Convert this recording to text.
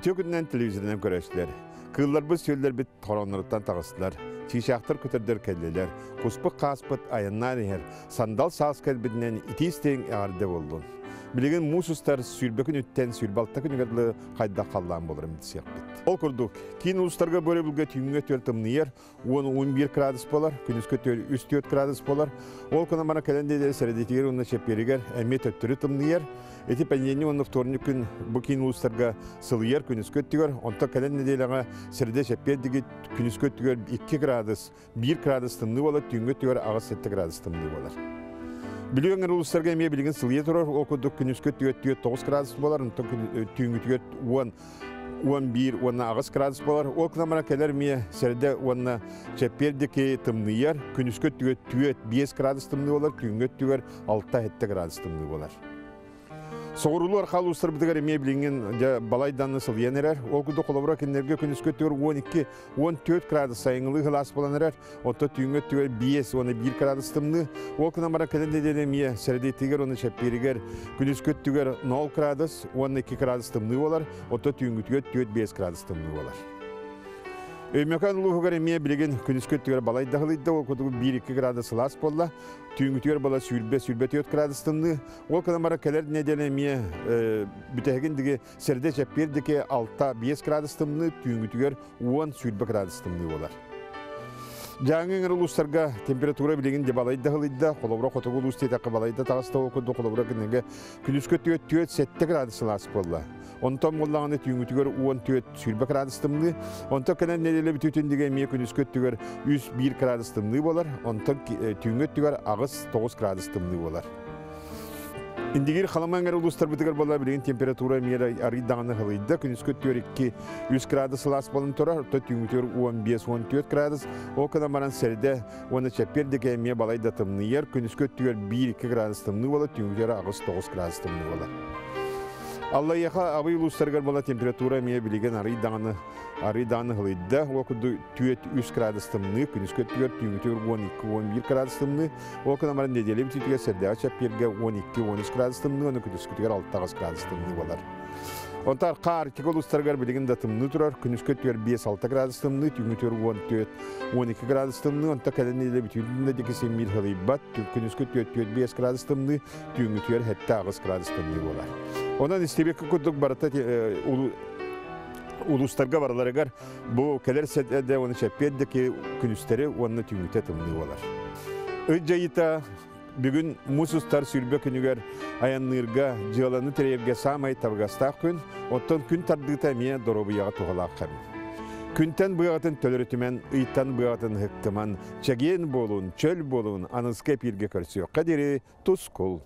Түөкүнүнэн телевизорынан көрөөччүлэр. Кыылларбыт сүөллэрбит хоронноруттан таҕыстылар. Чыычаахтар көтөрдөр кэллилэр. Куспут хааспыт айаннаан иһэр. Сандал саас кэлбитинэн итии истиҥ эҕэрдэ буоллун. Билигин муус устар 20 күнүттэн 26 күнүгэр дылы хайдах халлаан буоларын билсиэхпит. Ол курдук, киин улуустарга бу өрөбүлгэ түүҥҥэ түөрт тымныйар, 10-11 градус буолар, күнүскү 3-4 градус буолар. Ол кына бара кэлэн диэри сэрэдитигэр уонна чэппиэригэр эмиэ төттөрү тымныйар. Ити пэнньиэнньик уонна вторник күн бу киин улуустарга сылыйар күнүскү өттүгэр, онтон кэлэн нэдиэлэҕэ сэрэдэ чэппиэр диги күнүскү өттүгэр 2 градус, 1 градус тымныы буолар, түүҥҥү өттүгэр 8-7 градус тымныы буолар. Бүлүү өҥөр улуустарга эмиэ билигин сылыйа турар, ол курдук күнүскү өттүгэр 9 градус буолар, онтон түүҥҥүтүгэр 10 11 уонна 8 градус буолар. Ол гынан баран кэлэр эмиэ сэрдэ уонна чэппиэр диэки тымныйар. Күнүскү өттүгэр 4-5 градус тымныы буолар, түүҥҥү өттүгэр 6-7 градус тымныы буолар. Соҕуруулуу архаал уустарбытыгар эмиэ билиҥҥин дьэ балайданны сылыйан эрэр. Ол курдук холобура кинилэргэ күнүскү өттүгэр 12-14 градус сайыҥҥылыы сылаас буолан эрэр. Оттон түүҥҥү өттүгэр 5 уонна 1 градус тымныы. Ол гынан баран кэлин нэдиэлэ эмиэ сэрэдиэтигэр уонна чэппиэригэр күнүскү өттүгэр 0 градус уонна 2 градус тымныы буолар. Оттон түүҥҥүтүгэр 4-5 градус тымныы буолар. Өймөкөөн улууһугар эмиэ билигин күнүскү өттүгэр балай да ыһылыйда, ол курдук 1-2 градус сылаас буолла. Түүҥҥүтүгэр буола 120-124 градус тымныы. Ол гынан баран кэлэр нэдиэлэ эмиэ бүтэһигин диги сэрдэ чэппиэр диэки 6-5 градус тымныы, түүҥҥүтүгэр 10-20 градус тымныы буолар. Дьааҥы ыҥыр улуустарга температура билигин де балайда ыһылыйда, холобура хотугу улуус диэтэххэ балайда таҕыста, ол курдук холобура кинигэ күнүскү өттүгэр 4-7 градус сылаас буолла. Онтон буоллаҕына түүҥҥүтүгэр 14-20 градус тымныы, онтон кэлэн нэдиэлэ бүтүүтүн дигэ эмиэ күнүскү өттүгэр 3-1 градус тымныы буолар, онтон түүҥҥү өттүгэр 8-9 градус тымныы буолар. Индигир Халыма эҥэр улуустарбытыгар буолла билигин температура эмиэ арый даҕаны һылыйда. Күнүскү 2 3 градус сылаас буолан турар, орто түүҥҥүтүгэр 15-14 градус. Ол гынан баран сэрдэ уонна чэппиэр диэки эмиэ балай да тымныйар. Күнүскү өттүгэр 1-2 градус тымныы буолар, түүҥҥүтүгэр 8-9 градус тымныы буолар. Аллайыаха Абый улуустарыгар буола температура эмиэ билигин арый даҕаны арый даҕаны һылыйда. Ол курдук 4-3 градус тымныы, күнүскү өттүгэр түүҥҥүтүгэр 12-11 градус тымныы. Ол гынан баран нэдиэлэ бүтүүтүгэр сэрдэҕэ чэппиэргэ 12-13 градус тымныы, ону күнүскүтүгэр 6 градус тымныы буолар. Онтон Арктика улуустарыгар билигин да тымныы турар. Күнүскү өттүгэр 5-6 градус тымныы, түүҥҥү өттүгэр 14-12 градус тымныы. Онтон кэлин нэдиэлэ бүтүүтүн да диэки син биир һылыйбат. Күнүскү өттүгэр 4-5 градус тымныы, түүҥҥүтүгэр 7-8 градус тымныы буолар. Онон истибиккэ курдук барыта улуустарга барыларыгар Бу кэлэр сэдэ уонна чэппиэр диэки күнүстэри уонна түүҥҥүтэ тымныы буолар. Ый дьайыыта бүгүн муус устар 20 күнүгэр айанныырга, дьыаланы тэрийэргэ саамай табыгастаах күн, оттон күн тардыыта эмиэ доруобуйаҕа туһалаах кэм. Күнтэн быаҕытын төлөрүтүмэн, ыйтан быаҕытын ыһыктыман, чэгиэн буолун, чөл буолун, аныгыскы эпииргэ көрсүөххэ диэри тускул!